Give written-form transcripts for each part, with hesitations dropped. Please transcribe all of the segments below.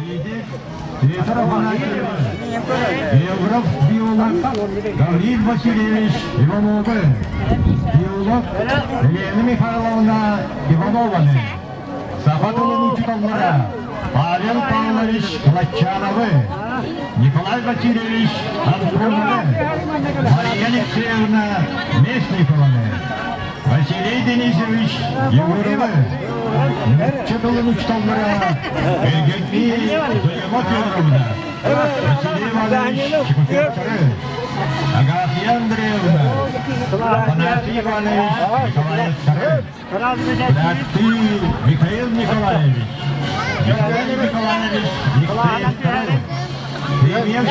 Петр Афанасьевич, географ биолог Гаврил Васильевич Ивановы, биолог Елена Михайловна Иванованы, саха тылын учууталлара Павел Павлович Кылатчановы, Николай Васильевич Антоновы, Мария Алексеевна Местникованы, Василий Денисович Егоровы, нуучча тылын учууталлара Евгений Зоя Федоровна, Василий Иванович Чекутевтары, Агафья Андреевна, Афанасий Иванович Николаевтары, Братты Михаил Николаевич, Михаил Николаевич Алексеевтары, Премьер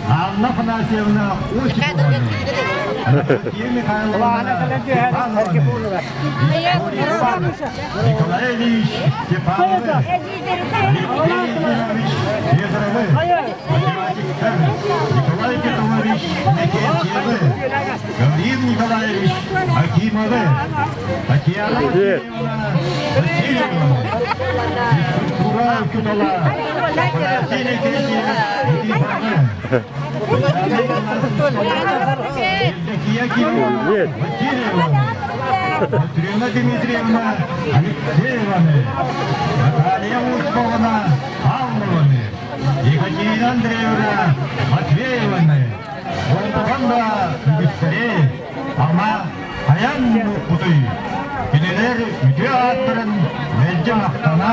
Анна Афанасьевна Осипованы, Анастасия Михайловна Степанованы, Николай Ильич Степановы, Алексей Ефимович Федоровы, математиктар Николай Петрович Иннокентьевы, Гаврил Николаевич Акимовы, Татьяна Васильевна Васильева, физкультура учутала Афанасий Никитич Никифоровы, Евдокия Кирилловна Васильева, Матрена Дмитриевна Алексееваны, Наталья Усмовна Павлованы, Екатерина Андреевна Матвееваны, Онтон да үгүстэрэ ама хайан муннукпутуй, кинилэр үтүө ааттарын мэлдьи махтана,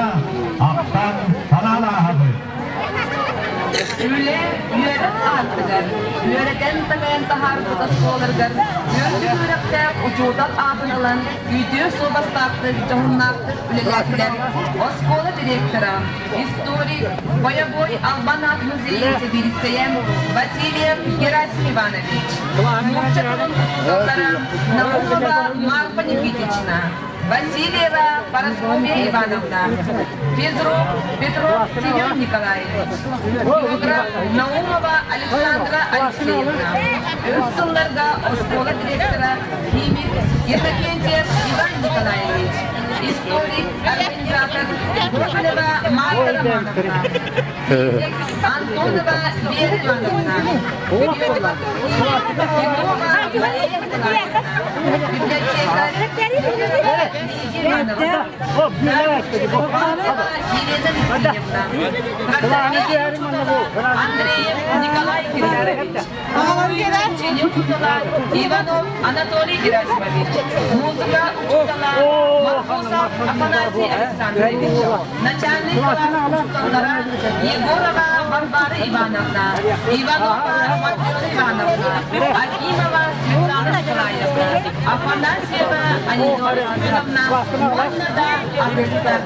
ахтан санаан ааһабыт. Үлэ, үөрэх аартыгар, үөрэтэн-такайан таһаарбыт оскуолаларыгар үрдүк үөрэхтээх учуутал аатын ылан үтүө суобастаахтык, дьоһуннаахтык үлэлээтилэр. Оскуола директора, историк, бойобуой албан аат музейын сэбиэдиссэйэ Васильев Герасим Иванович, нуучча тылын учууталлара Наумова Марфа Никитична, Васильева Парасковья Ивановна, физрук Петров Семен Николаевич, географ Наумова Александра Алексеевна, өр сылларга оскуола директора, химик Иннокентьев Иван Николаевич, историк, организатор Гоголева Марта Романовна, физик Антонова Вера Ивановна, биолог Петрова Мария Николаевна, библиотекарь Лидия Ивановна, Елена Васильевна, Андреев Николай Кириллович, учителя Иванов Анатолий Герасимович, музыка учителя Маркусов Афанасий Александрович, начальник класс учителя Егорова Варвара Ивановна, Иванова Матрена Ивановна, Акимова Светлана Николаевна, Афанасьева Анидора Семеновна уонна да атыттар.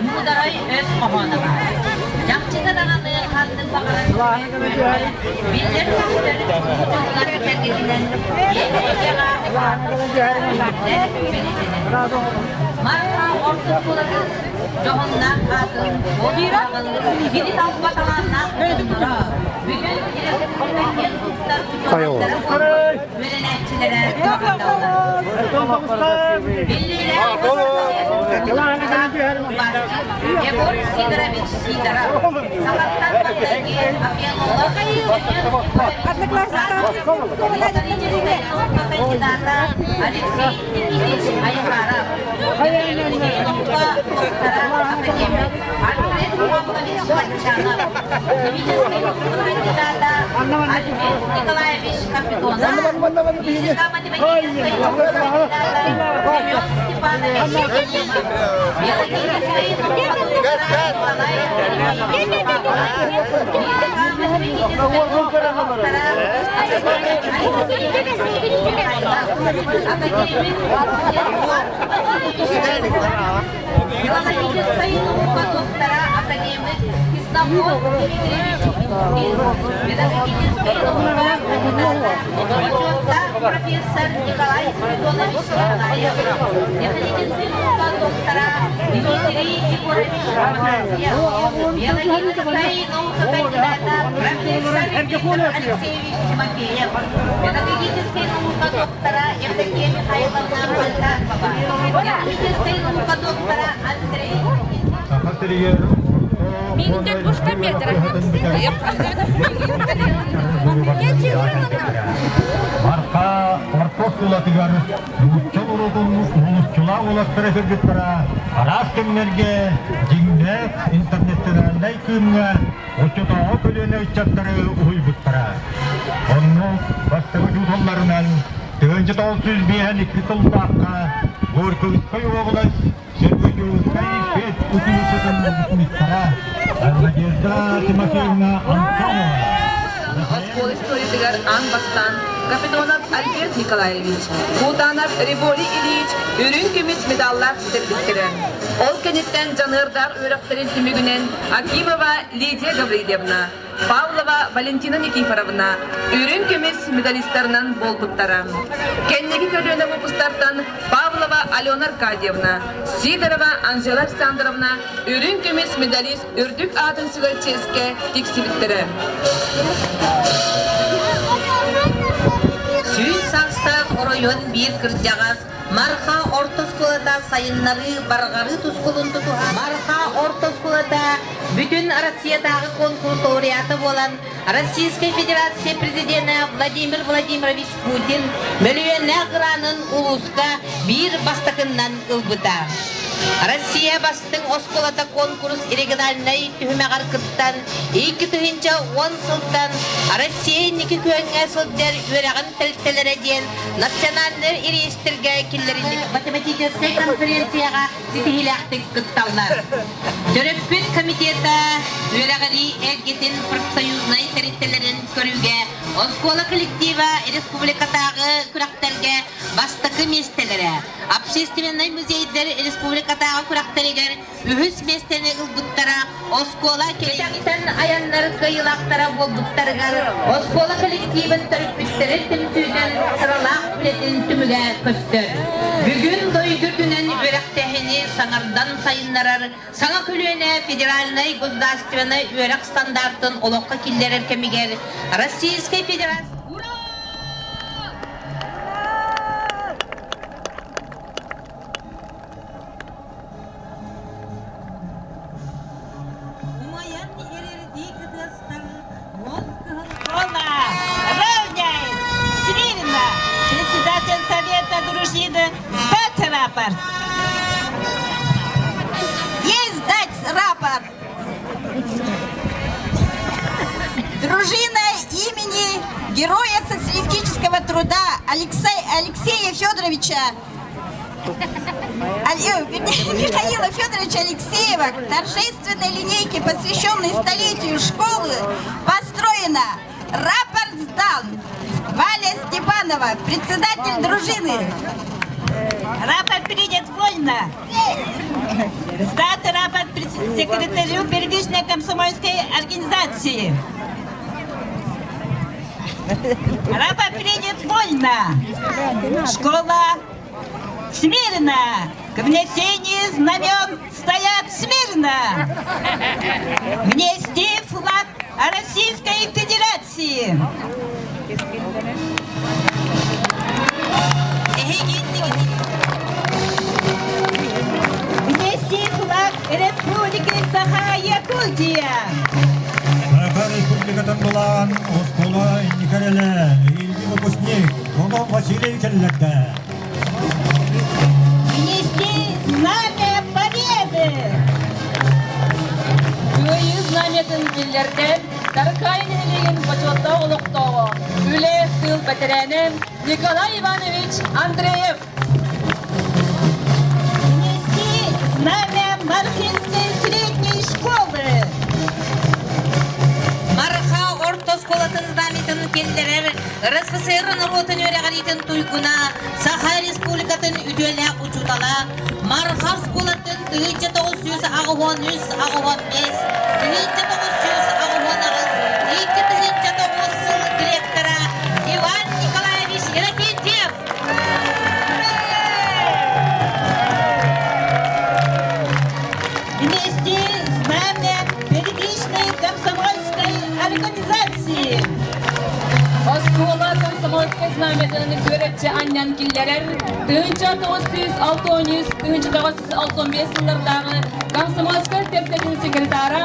Муударай өс хоһооно баар. Чахчыта даҕаны ханнык баҕарар биллэр көстөр учууталлар кэргэнинэн эйгэҕэ Марха орто оскуолатын дьоһуннаах аатын олуһаҕын кини талба талааннаах дьонноро бүтүн республика киэн туттар учууталлара буолбут үөрэнээччилэрэ махталлар. Биллиилээх Егор Сидорович Сидоров, Сахаттан маҥнайгы археолог историческай наука кандидата Алексей Никитич Айхаров, наука доктора, академик Альфред Павлович Латчанов, химическай наука кандидата Альфред Николаевич Капитонов, физико-математическай наука кандидата Семен Степанович Ефимов, биологическай наука доктора Николай Ильич Павлов, физико-математическай наука доктора академик Алексей Алексеевич Михайлов, академик Эдуард Васильевич Филологическай наука доктора, академик Христофор Дмитриевич Петухин, педагогическай наука кандидата, бочуоттаах. профессор Николай Спиридонович Николаев, техническэй наука доктора Дмитрий Егорович Афанасьев, биологическай наука кандидата профессор Виктор Алексеевич Тимофеев, педагогическай наука доктора Евдокия Михайловна Поликарпова, техническай наука доктора Андрей Саха сиригэр Миигиттэн устан биэрдэрэ. Марха орто оскуолатыгар нуучча норуотун уһулуччулаах уолаттара кыргыттара араас кэмнэргэ дьиҥнээх интернациональнай кыымҥа оччотооҕу көлүөнэ ыччаттары уһуйбуттара. Онно бастакы учууталларынан 1952 сыллаахха Горьковскай уобалас Сергеевскай педучилищетын выпускниктара Надежда Тимофеевна Антонова. Оскуола историятыгар аан бастаан Капитонов Альберт Николаевич, Кутанов Револий Ильич үрүҥ көмүс медаллаах бүтэрбиттэрэ. Ол кэнниттэн дьаныардаах үөрэхтэрин түмүгүнэн Акимова Лидия Гаврильевна, Павлова Валентина Никифоровна үрүҥ көмүс медалистарынан буолбуттара. Кэнники көлүөнэ выпустартан Павлова Алена Аркадьевна, Сидорова Анжела Александровна үрүҥ көмүс медалист үрдүк аатын сүгэр чиэскэ тиксибиттэрэ. Сүүс саастаах оройуон биир кырдьаҕас Марха орто оскуолата сайыннарыы барҕарыы тускулун тутуһан Марха орто оскуолата бүтүн Россиятааҕы конкурс лауреата буолан Российскай Федерация Президенэ Владимир Владимирович Путин мөлүйүөннээх гранын улууска биир бастакыннан ылбыта. Россия бастыҥ оскуолата конкурс региональнай түһүмэҕэр кыттан 2010 сылтан Россия инники күөҥҥэ сылдьар үөрэҕин тэрилтэлэрэ диэн национальнай реестргэ киллэриллибит математическай конференцияҕа ситиһиилээхтик кытталлар. Төрөппүт комитета үөрэҕирии эргитин профсоюзнай тэрилтэлэрин көрүүгэ оскуола коллектива республикатааҕы күрэхтэргэ бастакы миэстэлэрэ, общественнай музейдар республикатааҕы күрэхтэригэр үһүс миэстэни ылбыттара оскуола кэтэхтэн айаннар кыайыылаахтара буолбуттарыгар оскуола коллективын төрөппүттэрин түмсүүтүн сыралаах үлэтин түмүгэ көстөр. Бүгүн дойду үрдүнэн үөрэхтээһини саҥардан сайыннарар саҥа көлүөнэ федеральнай государственнай үөрэх стандартын олоххо киллэрэр кэмигэр Российскай Федерация Умайан эрэрдии кытыастар уол кыһыл Школа равняет смирно! Председатель Совета дружины сдать рапорт! Есть сдать рапорт! Дружина имени Героя социалистического труда Алексея, Алексея Федоровича Михаила Федоровича Алексеева к торжественной линейке, посвященной столетию школы, построена. Рапорт сдан. Валя Степанова, председатель дружины. Рапорт принят вольно. Сдат рапорт секретарю первичной комсомольской организации. Рапорт принят вольно. Школа смирно! К внесению знамен стоят смирно! Внести флаг Российской Федерации! Внести флаг Республики Саха-Якутия! Саха Республикатын булан оскуола инникэрэлэ, илги выпускник Роман Васильевич кэллэрдэ. Внести знамя Победы! Кыайыы знамятын киллэрдэ Таркай нэһилиэгин бочуоттаах олохтооҕо, үлэ, тыыл бэтэрээнэ Николай Иванович Андреев. Внести знамя Мархинской средней школы! Марха орто оскуолатын знамятын киллэрэр РСФСР норуотун үөрэҕириитин туйгуна, Саха Республикатын үтүөлээх учуутала, Марха оскуолатын 1983 85, 1988, 2009 сыл директора Иван Николаевич Иннокентьев. киллэрэр 1963-1965 сыллардааҕы комсомольскай тэрилтэтин секретара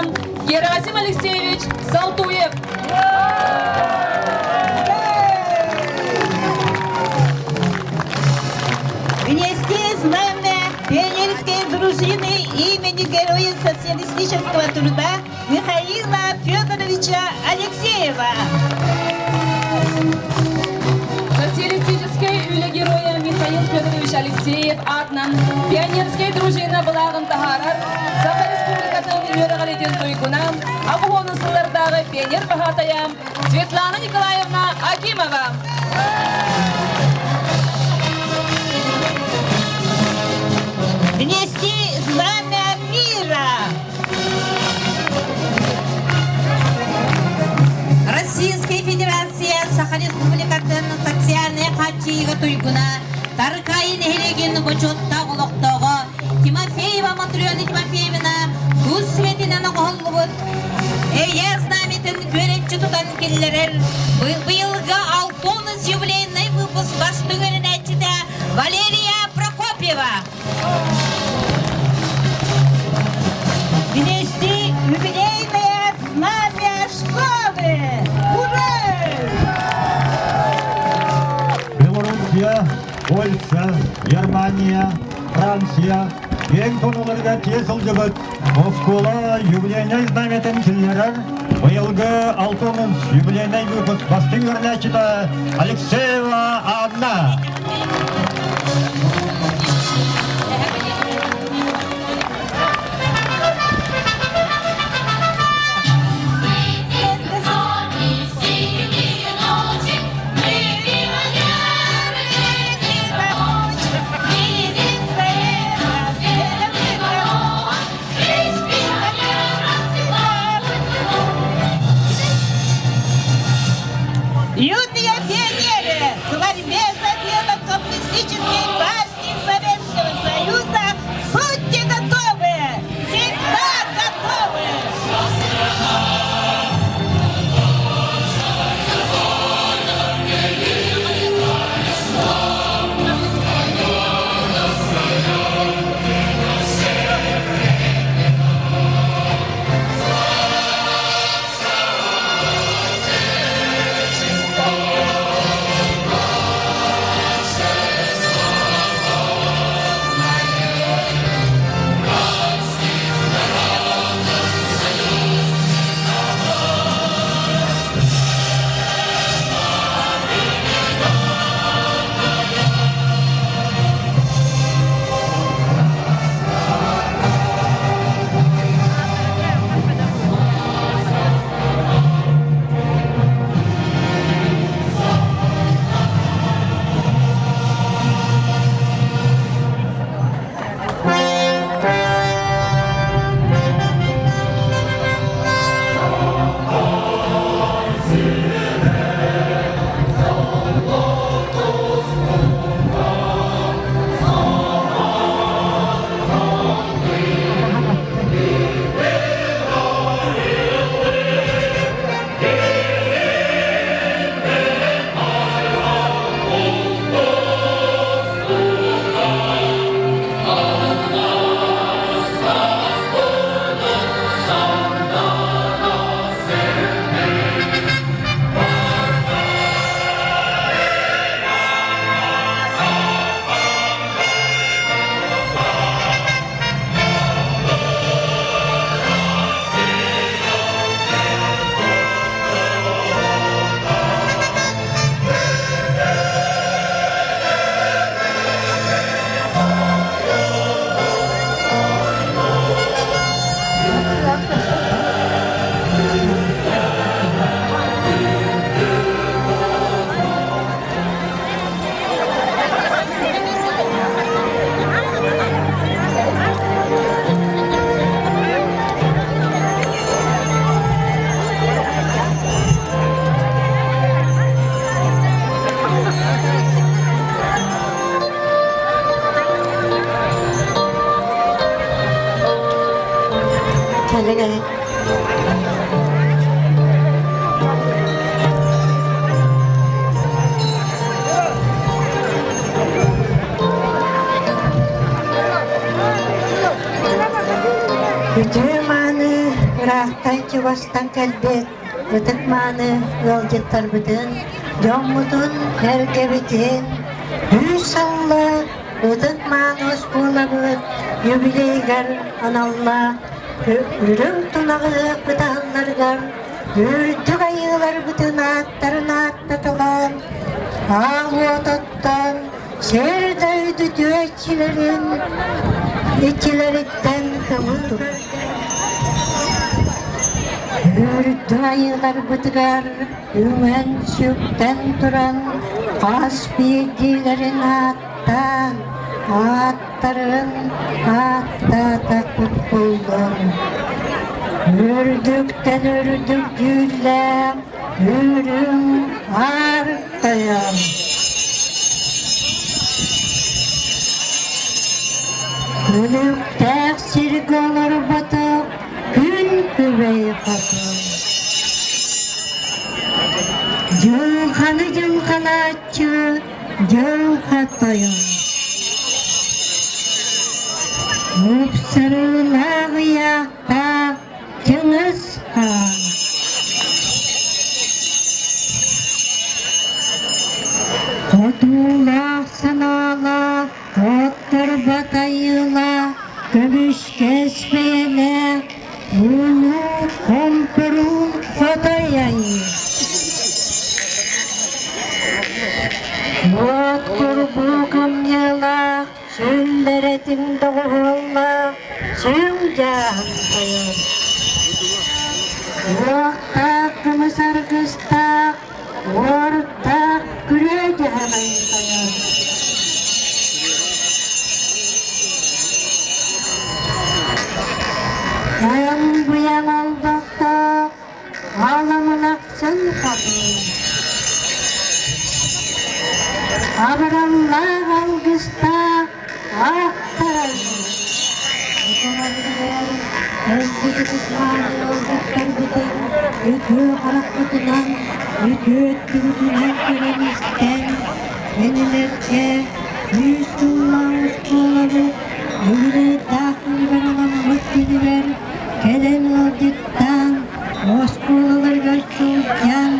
Герасим Алексеевич Салтуев. Внести знамя пионерской дружины имени Героя социалистического труда Михаила Федоровича Алексеева. Социалистическай үлэ геройа Михаил Федорович Алексеев аатынан пионерскай дружина былааҕын таһаарар Саха Республикатын үөрэҕиритин туйгуна, абыһуону сыллардааҕы пионер баһаатайа Светлана Николаевна Акимова. Внести знамя мира! Российская Федерация Саха Республикатын социальнай хааччыйыыга туйгуна Таркаайы нэһилиэгин бочуоттаах олохтооҕо Тимофеева Матрена Тимофеевна тус светинэн оҥоһуллубут Эйэ знамятын күөрэччи тутан киллэрэр быйылгы Алтонус юбилейный выпуск бастыҥ үөрэнээччитэ Валерия Прокопьева. Внести юбилейное знамя школы! Ура! Белоруссия, Польша, Германия, Франция киэҥ тонуларыгар тиэ сылдьыбыт оскуола юбилейнай знамятын киллэрэр быйылгы алтонун юбилейнай выпуск бастыҥ үөрэнээччитэ Алексеева Анна. Юные пионеры, к борьбе за дело Коммунистической партии Советского Союза будьте готовы! Всегда готовы! Үтүө-мааны ыраахтан чугастан кэлбит ытык-мааны ыалдьыттарбытын, дьоммутун, сэргэбитин үс сылла ытык-мааны оскуолабыт юбилейыгар аналлаах үрүҥ тунаҕы бытаһалларыгар үрдүк айыыларбытын ааттарын ааттаталаан, аал уотуттан сир дойду түөччүлэрин иччилэриттэн көҥүл Үрдүк айыыларбытыгар үҥэн-сүктэн туран хас биирдиилэрин ааттаан, ааттарын ааттаатахпыт буоллун. Үрдүктэн үрдүк дьүүллээх үрүҥ аар тайаан. Күлүктээх сиргэ олорботох күн күбэй хотун. Дьылҕаны дьылҕалааччы дьылҕа тойон. Ыпсарыылаах ыйаахтаах Чыҥыс Хаан. Хотуулаах санаалаах, хотторбот айыылаах, көмүскэс бэйэлээх, улуу хомпоруун хотой айыы. Уот курбуу кымньыылаах, сүллэрэтин доҕуһуоллаах, сүҥ дьааһын тойон. Уохтаах кымыс аргыстаах, уоруттаах күрүө дьаһанай тойон. Тойон быйаҥ олбохтоох, аламынахсын хотун. Абыраллаах алгыстаах аахтаран Үтүө харахпытынан, үтүө өттүбүтүнэн көрөн истэн, кинилэргэ күүс тыллаах оскуолабыт үбүлүөйдээх күнүгэр анаммыт күнүгэр кэлэн ыалдьыттаан, оскуолаларыгар сылдьан,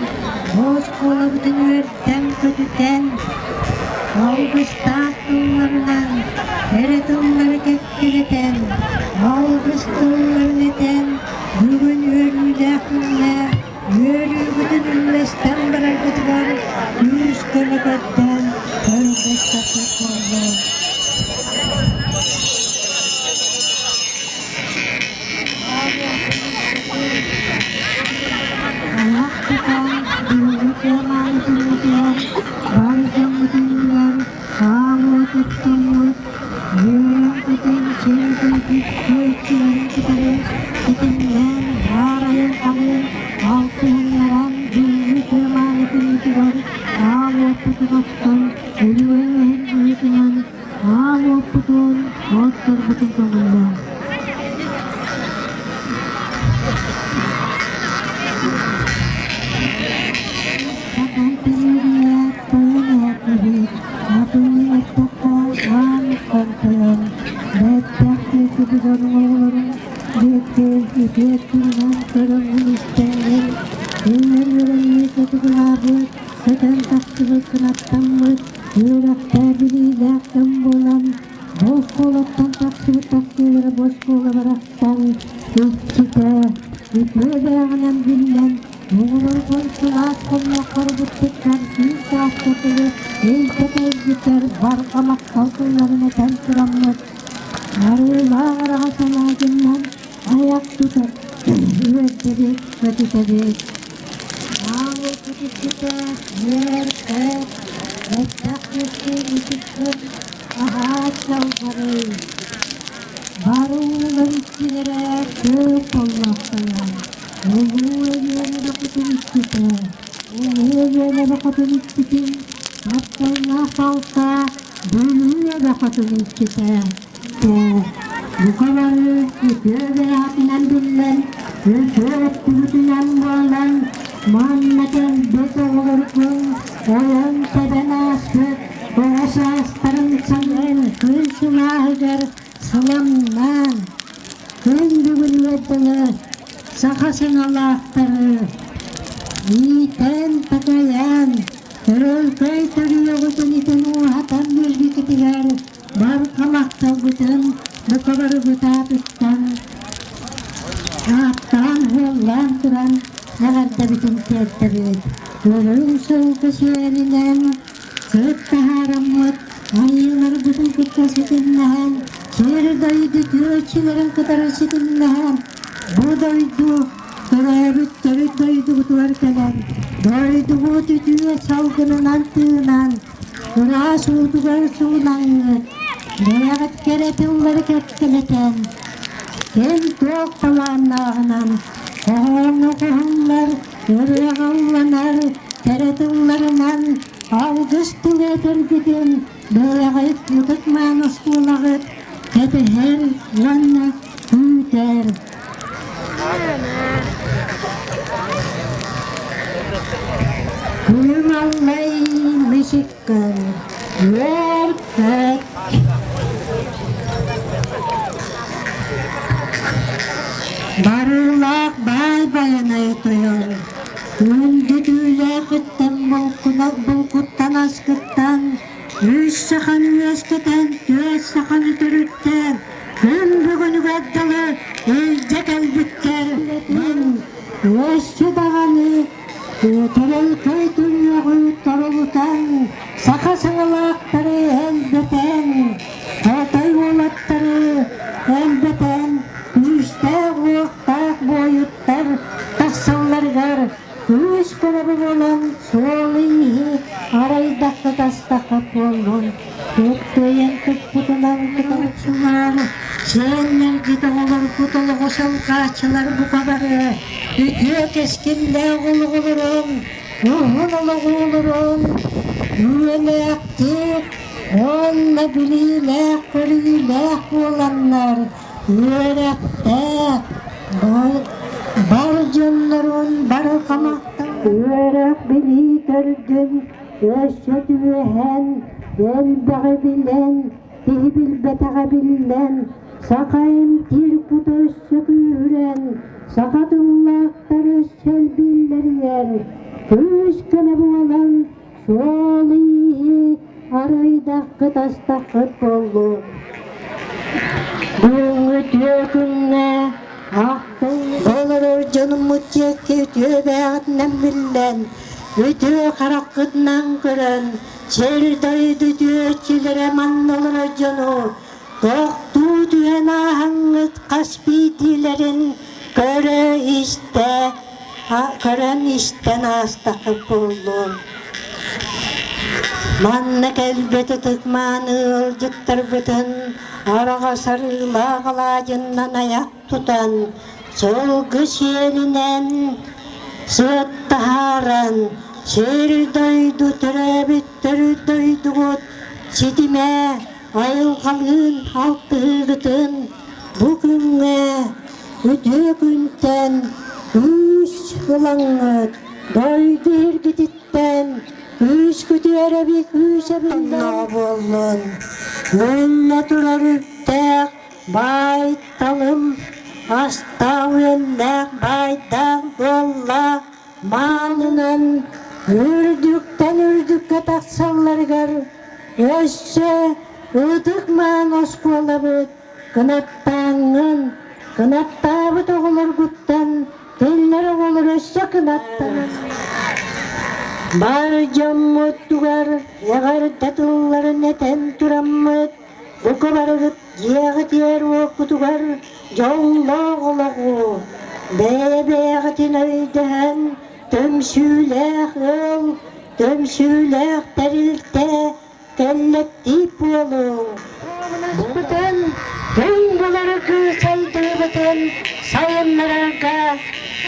оскуолабытын үөрдэн-көтүтэн, алгыстаах тылларынан, эрэ тыллары кэккэлэтэн, алгыс тылларын этэн, бүгүн үөрүүлээх күҥҥэ үөрүүгүтүн үллэстэн бараргытыгар күүс-көмө көрдөөн көрдөспөппүт буоллун. Айах тутан, биһиги кыамаабытыгар, бар дьоммутугар хаалыы туттуммут, үөрэн-көтөн сир-дойду көччүлэрин кытары ситимнээн баар айылҕаны алтыһыннаран биһиги кыамаабытыгар аал уоппутун оттон үлүгэр иһин быһыытынан аал уоппутун отторбутун көҥүллээн. Көтөн тахсыбыт кынаттаммыт, үөрэхтээх билиилээх дьон буолан, бу оскуолаттан тахсыбыт тахсыылара бу оскуола барахсан иччитэ үтүө бэйэҕинэн биллэн, оҕолоргун сылаас хоннохторбуттуттан күүс сааска тылы илдьэ-кэлбитэр барҕа махтал тылларын этэн тураммыт, арыылаах араҕас алаадьыннан айах тутар үөрдэбит, көтүтэбит. Аал-уоппут үөр-көт, бэттэх күөстүү ытыккын аһаат салҕарый. Бары уулар иччилэрэ күөх боллохтойон, Улуу Өлүөнэ бөкүтүн иччитэ, Улуу Өлүөнэ бөкүтүн иччитин, тапталлаах балта Бүлүү эбэ хотун иччитэ. Бука бары үтүө бэйэҕитинэн биллэн, үтүө өттүгүтүнэн буолан, манна кэлбит оҕолоргун ойон-тэбэн ааспыт оҕо саастарын санаан күн сылааһыгар сыламнаан. Күн бүгүнүгэр дылы саха саҥалаахтары иитэн-такайан, төрөлкөй төрүөҕүтүн итин ууһатан биэрбиккитигэр барҕа махталбытын бука барыбыт аатыттан ааттаан-суоллаан туран эҕэрдэбитин тиэрдэбит. Үрүҥ сылгы сиэлинэн сыт таһаараммыт айыыларбытын кытта ситимнэһэн, сир-дойду түөччүлэрин кытары ситимнэһэн, бу дойду төрөөбүт төрүт дойдубутугар кэлэн, дойдубут үтүө салгынынан тыынан, ыраас уутугар суунаҥҥыт, бэйэҕит кэрэ тыллары кэккэлэтэн, ким туох талааннааҕынан хоһооҥҥо хоһуллар, ырыаҕа ылланар кэрэ тылларынан алгыс тылы этэргитин бэйэҕит ытык-мааны оскуолаҕыт кэтэһэр уонна күүтэр. Күлүм аллай мичиккэн үөрпэт. Барыылаах баай байанай тойон, күндү түүлээхиттэн булкуттан аскыттан, үс саханы үөскэтэн, түөрт саханы төрүттээн, күн бүгүнүгэр дылы илдьэ кэлбиттэр өссө даҕаны төрөлкөй түннүгү торолутан, саха саҥалаахтары элбэтэн, хотой уолаттары элбэтэн, күүстээх-уохтаах буойуттар тахсалларыгар күүс көмө буолан суолу-ииһи арайдахха-тастахха буоллун, Туттуйан туппутунан кутааччылар, сиэннэргит оҕолоргут олоҕу салҕааччылар бука бары үтүө кэскиллээх олоҕу олорон, уһун олоҕу олорон, үйэлээхтик уонна билиилээх-көрүүлээх буоланнар үөрэхтээх бар дьоннорун бары хамахтан үөрэх билии төрдүн өссө түбэһэн, элбэҕи билэн, киһи билбэтэҕэ биллэн, саха эмтиир кута өссө күүһүрэн, саха тыллаахтар өссө элбииллэригэр күүс-көмө буолан, суол-ииһи арыйдаххыт-астаххыт буоллун. Бүгүҥҥү үтүө күҥҥэ Олорор дьонуммут диэки үтүө бэйэҕитинэн биллэн, үтүө хараххытынан көрөн, сир-дойду үтүөччүлэрэ манна олорор дьону тохтуу түһэн ааһаҥҥыт хас биирдиилэрин көрө-истэ, көрөн-истэн аастаххыт буоллун. Манна кэлбит ытык-мааны ыалдьыттарбытын араҕас арыылаах алаадьыннан айах тутан, сылгы сиэлинэн сыат таһааран, сир-дойду төрөөбүт төрүт дойдугут ситимэ айылҕалыын алтыһыыгытын бу күҥҥэ үтүө күнтэн күүс ылаҥҥыт дойду иргититтэн күүс күтүөрэби күүс эбиллэн буоллун мунна турар үптээх баай талым астаах үөннээх баайдаах дуоллаах маанынан үрдүктэн үрдүккэ тахсалларыгар өссө ытык-маан оскуолабыт кынаттааҥҥын кынаттаабыт оҕолоргуттан Кинилэр оҕолоро өссө кынаттанан Бары дьоммутугар эҕэрдэ тылларын этэн тураммыт, бука барыгыт дьиэҕитигэр-уоккутугар дьоллоох олоҕу, бэйэ-бэйэҕитин өйдөһөн, түмсүүлээх ыал, түмсүүлээх тэрилтэ кэллэктиип буолуҥ. Буолбутун, күн булары кыысайдыыбытын сайыннарарга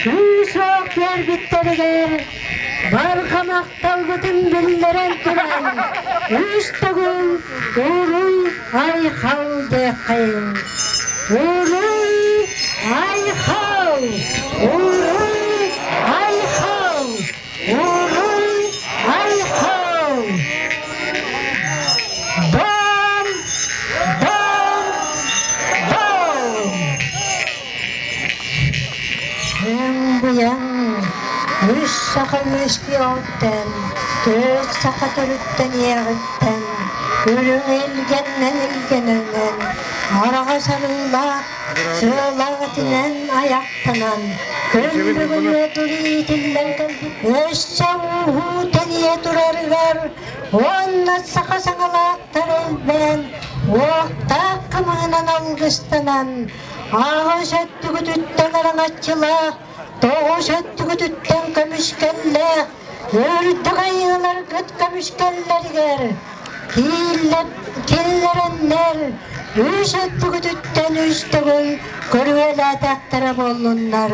күүс-уох биэрбиттэригэр барҕа махталбытын биллэрэн туран, үс төгүл уруй айхал диэххэйиҥ. Уруй айхал! Уруй айхал! Уруй айхал! Дом! Дом! Дом! саха үөскүөҕүттэн, төрүт саха төрүттэниэҕиттэн, үрүҥ илгэннэн илгэнэнэн, араҕас арыылаах, сыалаах этинэн айахтанан, күн бүгүнү туриитиллэн кэлбит өссө ууһуу тэнийэ турарыгар уонна саха саҥалаахтар элбээн, уохтаах кымыһынан алгыстанан, аҕыс өттүгүтүттэн араҥаччылаах, тоҕус өттүгүтүттэн көмүскэллээх, үрдүк айыыларгыт көмүскэллэригэр киллэрэннэр үс өттүгүтүттэн үс төгүл көрүөлээтэхтэрэ буоллуннар.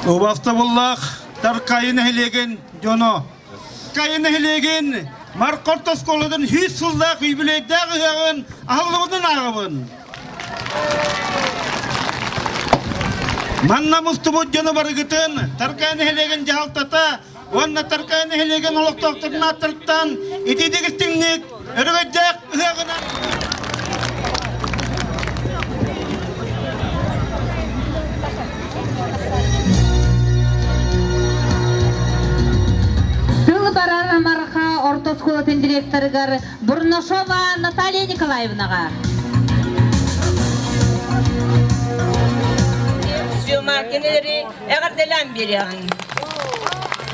Убастабыллаах Таркайы нэһилиэгин дьоно. Таркайы нэһилиэгин Маркорт оскуолатын 100 сыллаах юбилейдаах ыһыаҕын аһыллыбытын ааҕабын. Манна мустубут дьону барыгытын Таркайы нэһилиэгин дьаһалтата уонна Таркайы нэһилиэгин олохтоохторун ааттарыттан итиитик истиҥник өрөгөйдөөх ыһыаҕынан Тыл барар Марха орто оскуолатын директорыгар Бурнашова Наталья Николаевнаҕа. Сюма кинилэри эҕэрдэлээн биэриэҕиҥ.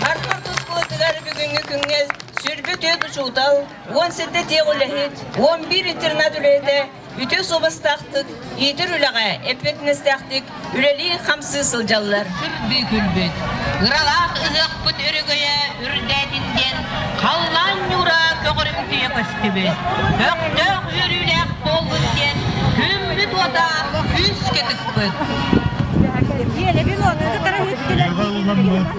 Марха орто оскуолатыгар бүгүҥҥү күҥҥэ сүрбүт үт учуутал, 17 тиэх үлэһит, 11 интернат үлэһитэ үтүө суобастаахтык, иитэр үлэҕэ эппиэтинэстээхтик үлэлии-хамсыы сылдьаллар. Сырдыы күлбүт, ыралаах ыһыахпыт өрөгөйө үрдээтин диэн халлаан ньуура көҕөрүмтүйэ көстүбүт. Көхтөөх үөрүүлээх буоллун диэн күммүт уота күүскэ тыкпыт. Ылламмыт,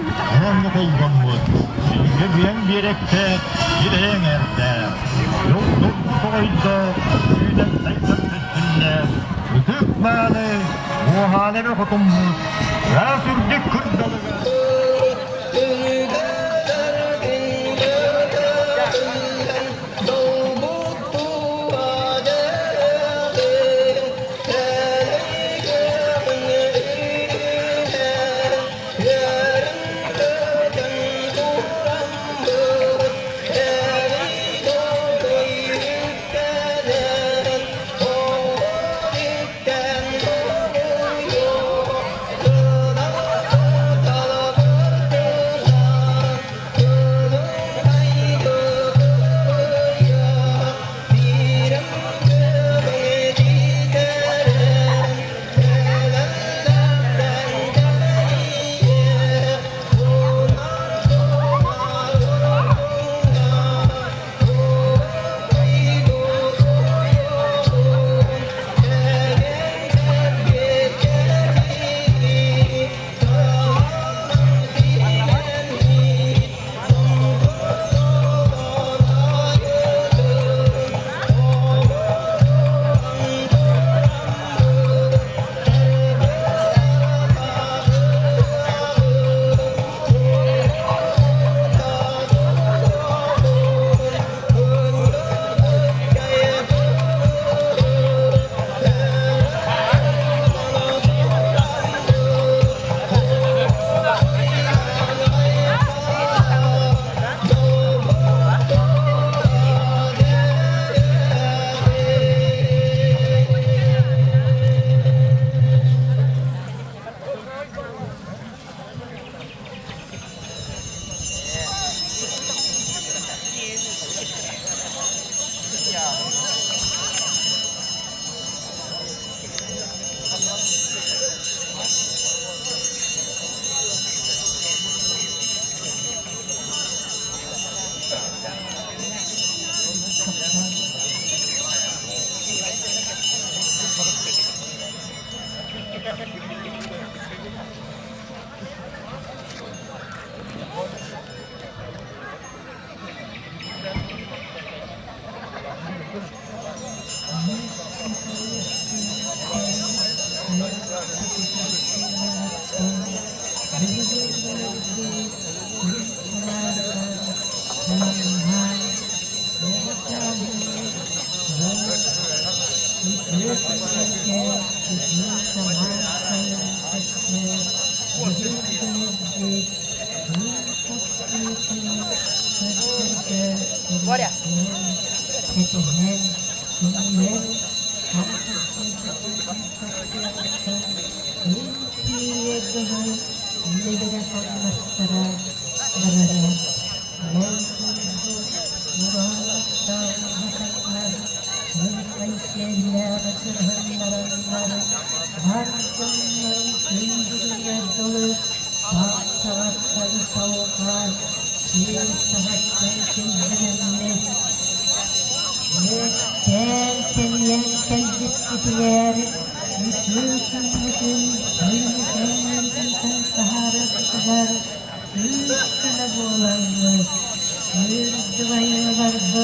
онно холбоммут, сиргэ бүөн биэрэктээх, сирэйэҥ эрдээх, дьол тоҕойдо, сүүнэн сайдан көстүннээх, ытык мааны, уоһаан эрэ хотуммут, ыраас үрдүк кырдалыгар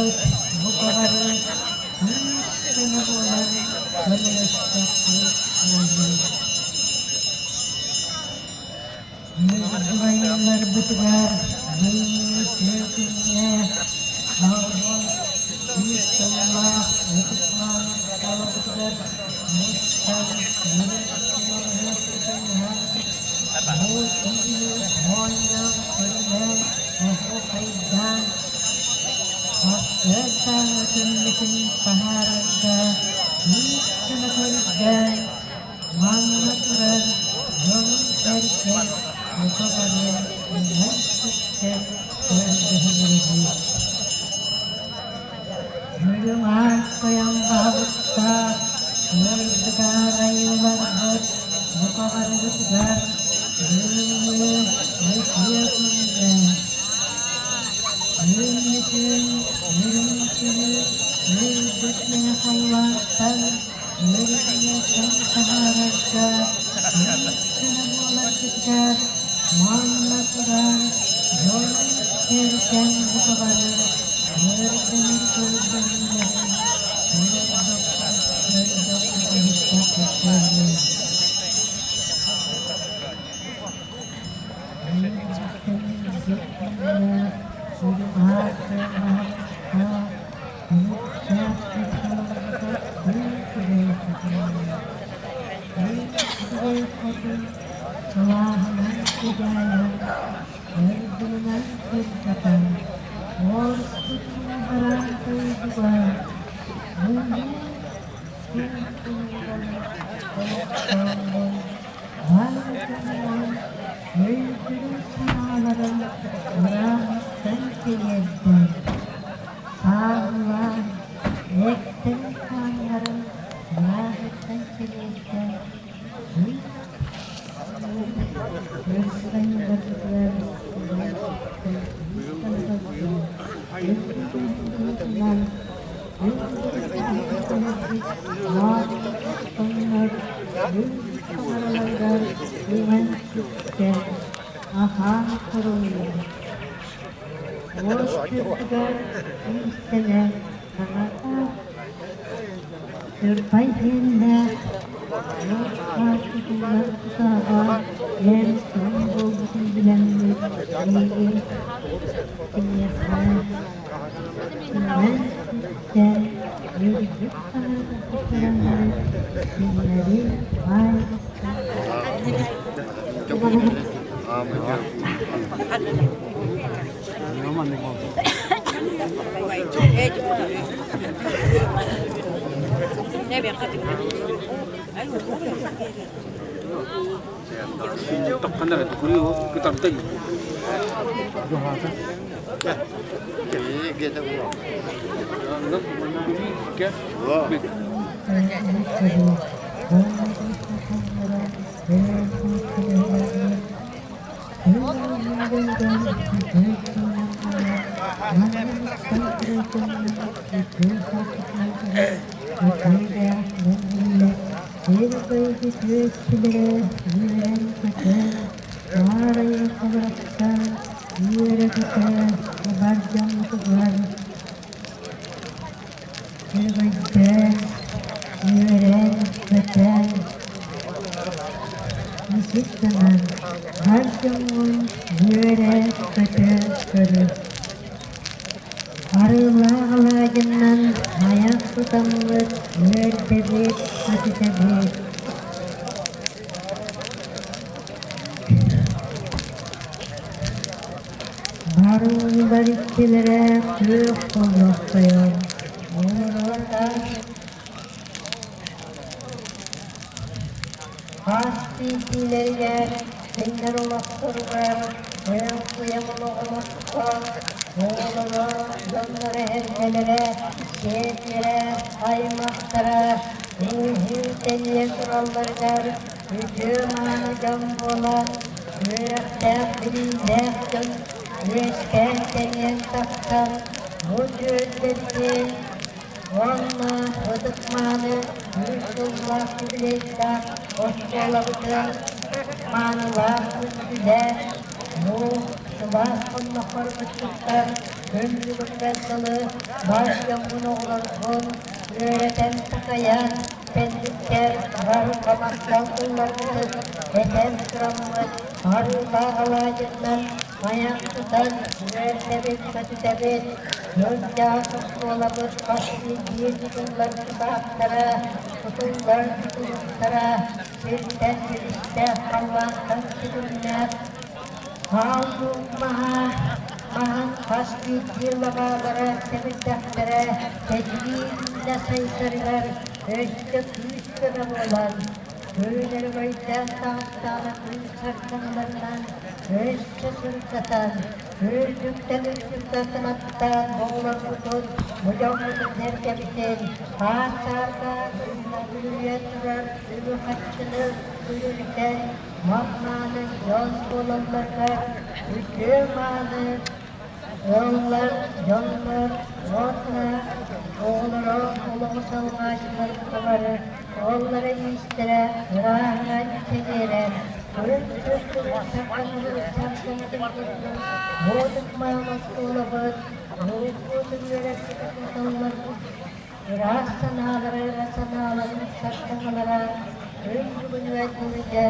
Айыларбыт бука бары күүс-көмө буолан көмөлөстөхпүт буоллун. Айыларбытыгар быйыл күҥҥэ 83 сыллаах ытык-мааны оскуолабытыгар мустан бу киһини моонньоон көрүнэн оһуохайдаан сарсыардааҥҥы күммүтүн таһаарарга күүс-көмө көрдөөн Манна турар дьонум-сэргэм бука бары үҥэн-сүктэн көрдөһөн Үрүҥ аар тойон баһылыктаах ыалдьытаар айыыларбыт бука барыгытыгар бүгүҥҥү үтүө күҥҥэ Үүммүтүн үрүҥ күнү үрдүк мэҥэ халлаантан Үөрэтиҥҥэттэн таһаарарга күүс-көмө буоларгытыгар манна турар дьон-сэргэм бука бары үөрдэнэр көрдөһүүлэрин көрдөххүт иһиттэххит буоллун. Өйдөрүн-санааларын ырааҕыттан тириэрдэн, сааһылаан, эттэрин-хааннарын ырааҕыттан тириэрдэн, Аһаан хоруйун Уоскутугар иистэнэ саҥата Сырбай иэннээх уот тутуллар тутааҕа эр дьон буолбутун билэммит миигин киниэхэ үҥэн-сүктэн үрдүк санаатын туттараммыт кинилэри баай Өрөгөйдөөн, үөрэн-көтөн, мичик гынан бар дьоҥҥун үөрэ-көтө көрүс. Арыылаах алаадьыннан айах тутаммыт үөрдэбит, көтүтэбит. Барыллар иччилэрэ күөх боллохтойон, олорор хас биирдиилэригэр кинилэр олохторугар күөх олоҕун оттон, оҕолоро, дьонноро, эргэлэрэ, сиэннэрэ, аймахтара ууһуу-тэнийэ туралларыгар үтүө-мааны дьон буолан, үөрэхтээх, билиилээх дьон үөскээн-тэнийэн тахсан, бу түөлбэбитин уонна ытык-мааны 100 сыллаах юбилейдаах оскуолабытын маанылаах күндүлээн, бу сылаас хоннохторбуттан күн бүгүнүгэр дылы бар дьоммун оҕолорбун үөрэтэн-такайан кэлбиттэр барҕа махтал тылларбытын этэн тураммыт арыылаах алаадьыннан айах тутан үөрдэбит-көтүтэбит. Сылдьаах оскуолабыт хас биирдии тутуллар тутаахтара, тутуллар тутулуктара сиртэн силистээх, халлаантан ситимнээх Аал Луук маһа маһын хас биирдии лабаалара сэбирдэхтэрэ чэчирии үүнэ сайдарыгар өссө күүс-көмө буолан, күн өрөгөйдөөх таҕыстаҕына күн сардаҥаларынан өссө сырдатан, үрдүктэн үрдүккэ кынаттаан оҕолорбутун, бу дьоммутун сэргэбитин, аар-саарга үлүйэ турар үбү-харчыны үлүрүтэн, Мап-мааны дьон буолалларыгар үтүө-мааны ыаллар, дьоннор уонна оҕолоро олоҕу салҕааччылар бары суоллара-иистэрэ ырааһынан сэниэрэн, күн сардаҥатын курдук муутук-маан оскуолабыт, уруккутун үөрэппит учууталларбыт ыраас санаалара ыра санааларын сардаҥалара күн бүгүнүгэр дылы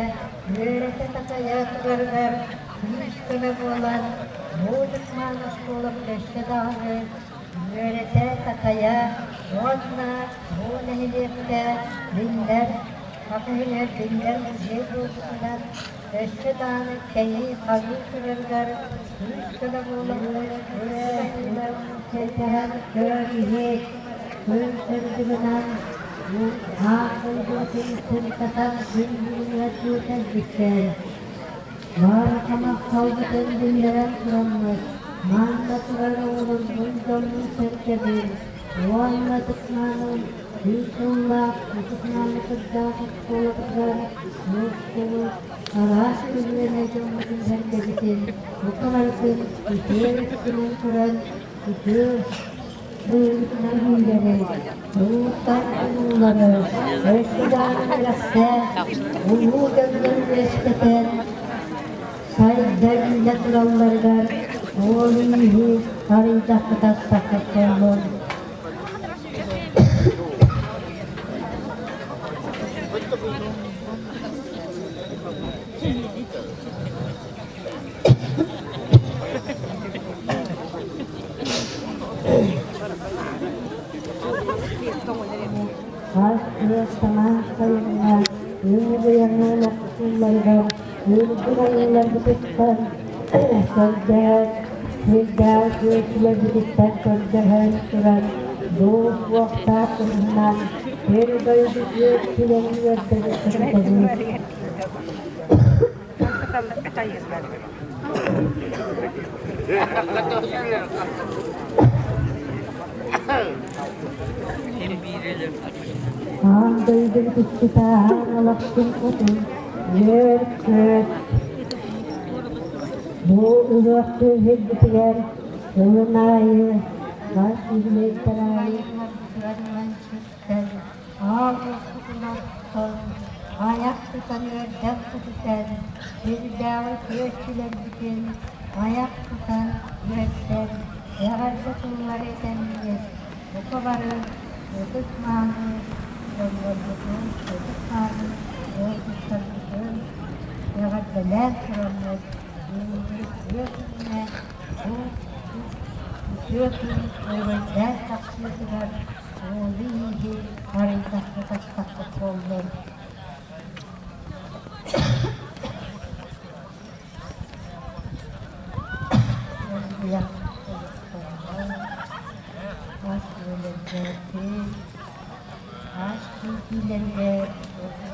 үөрэтэ-такайа турарыгар күүс-көмө буолан, муутук-маан оскуолабыт өссө даҕаны үөрэтэ-такайа уонна бу нэһилиэккэ биллэр Саха иһигэр биллэр музей буолбутунан өссө даҕаны кэҥии-хаҥыы турарыгар күүс-көмө буоламмыт сэргэһэн көр-иһит, күн сырдыгынан аах дойдубутун сырдатан күн бүгүнүгэр кэлбиттэр. Барҕа махталбытын биллэрэн тураммыт, манна турар оҕолорбун дьоннуу сэргэбин уонна ытыкмааным Биир сыллаах ытык-мааны кырдьаҕас оскуолатыгар мустубут араас көлүөнэ дьоммутун-сэргэбитин бука барытын үтүө өттүнэн көрөн, үтүө быһыытынан биллэрин, улуустан улуулары, өссө даҕаны үөрэхтээх улуу дьоннору үөскэтэн, сайда үүнэ туралларыгар суолу-ииһи арыйдахпыт астахпыт буоллун. Хас ыас-самаан сайыҥҥа үҥ-быйаҥы олохтуулларыгар үрдүк айыыларбытыттан көрдөһөн, сирдээх күөчүлэрбититтэн көрдөһөн туран, дуох уохтаах кымыһынан сир-дойду күөччүлэрин үөрдэбит көтүтэбит. Аан дойду иччитэ алахчын хотун үөр-көт Бу ыһыах түөһүрбүтүгэр сылын аайы бас нэһилиэктэр аайы сүктэн, аал уоппутун оттон, айах тутан үөрдэн көтүтэн, сирдээҕи күөччүлэрбитин айах тутан үөрдэн, эҕэрдэ тыллары этэммит, бука бары ытык-мааны дьоннорбутун, ытык-мааны ыалдьыттарбытын эҕэрдэлээн тураммыт, бүгүҥҥү үтүө күҥҥэ бу үтүө күн өрөгөйдөөн тахсыытыгар суолу-ииһи арыйдахпыт-астахпыт буоллун. Ас ас киирдиилэригэр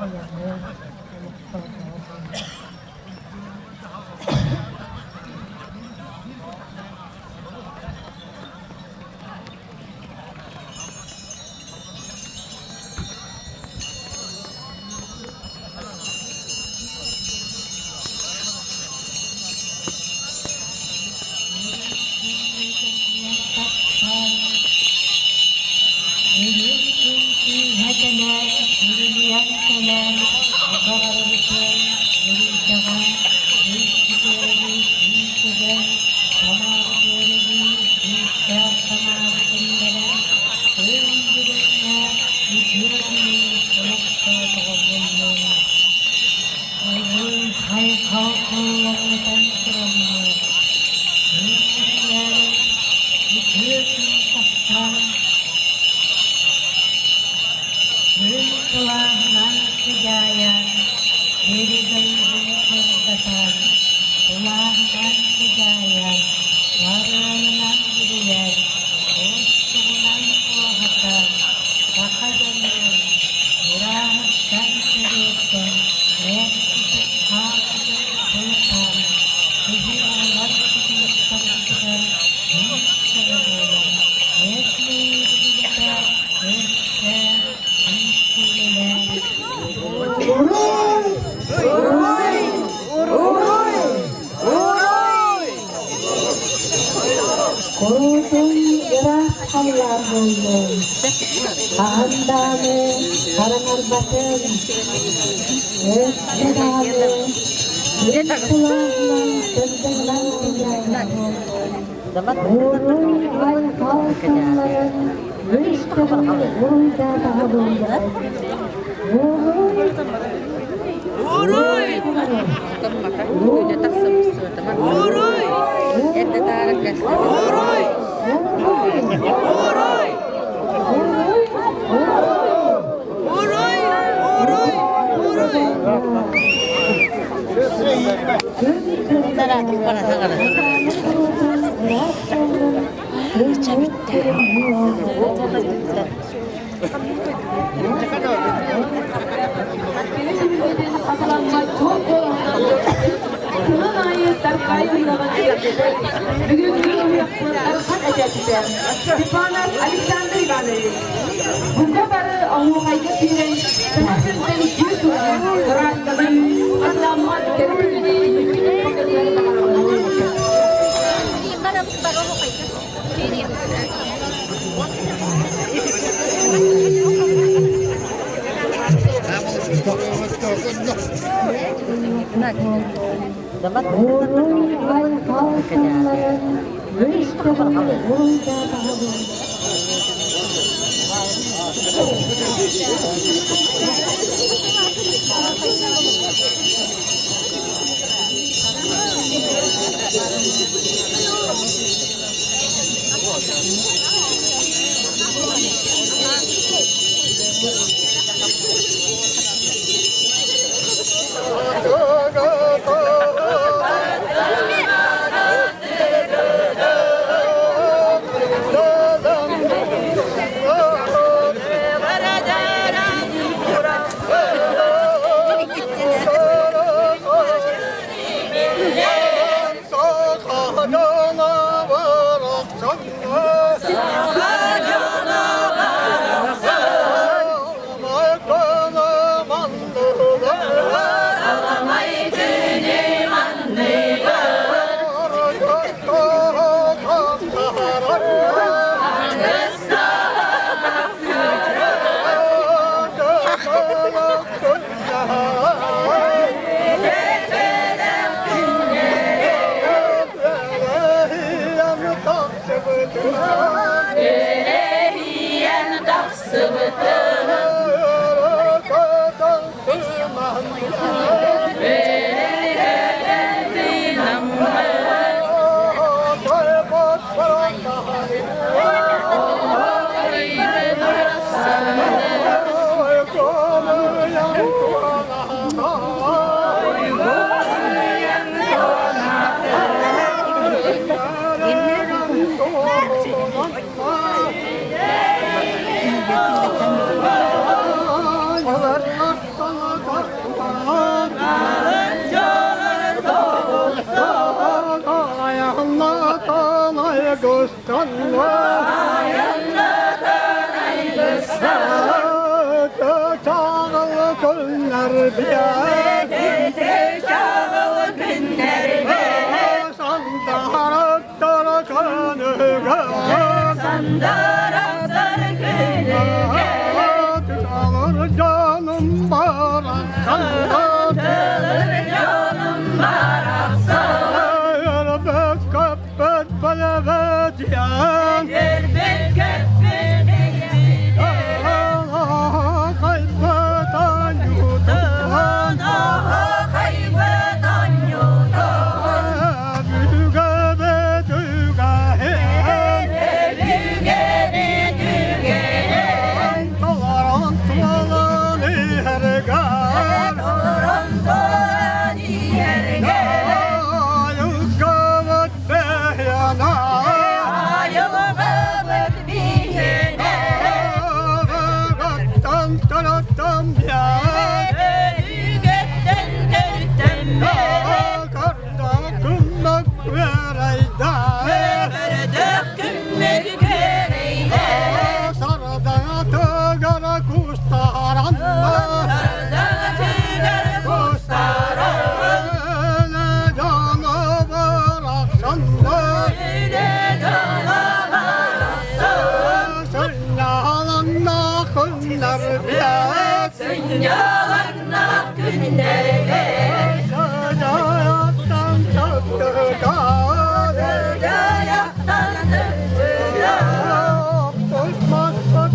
уйаны олохтоотоҕум. Үрүҥ күн күүһэ кэлэр, үрүлүйэн кэлэр, бука барыбытын үрүйэн баар буоллун. Хаһан даҕаны хараҥарбатын, өссө даҕаны күн сылааһынан сырдыгынан сыдьаайаҕын. Уруй айхал тылларын үс төгүл уруйдаатаҕа буоллун. Уруй! Уруй! Уруй! Уруй! Уруй! Уруй! Уруй! Уруй! Сылын аайы Таркаайы ыһыаҕын Бүгүҥҥү ыһыахпыт Архан этээччитэ Степанов Александр Иванович. Бука бары оһуохайга киирэн саха сиртэн үтүө туһунан ыраастанан, хатыламмат кэрэ күнү Уруй айхал тылларын үс төгүл уруйдаатаҕа буоллун. Сынньалаҥнаах күннэргэ Сыдьаайаттан Оппут маспыт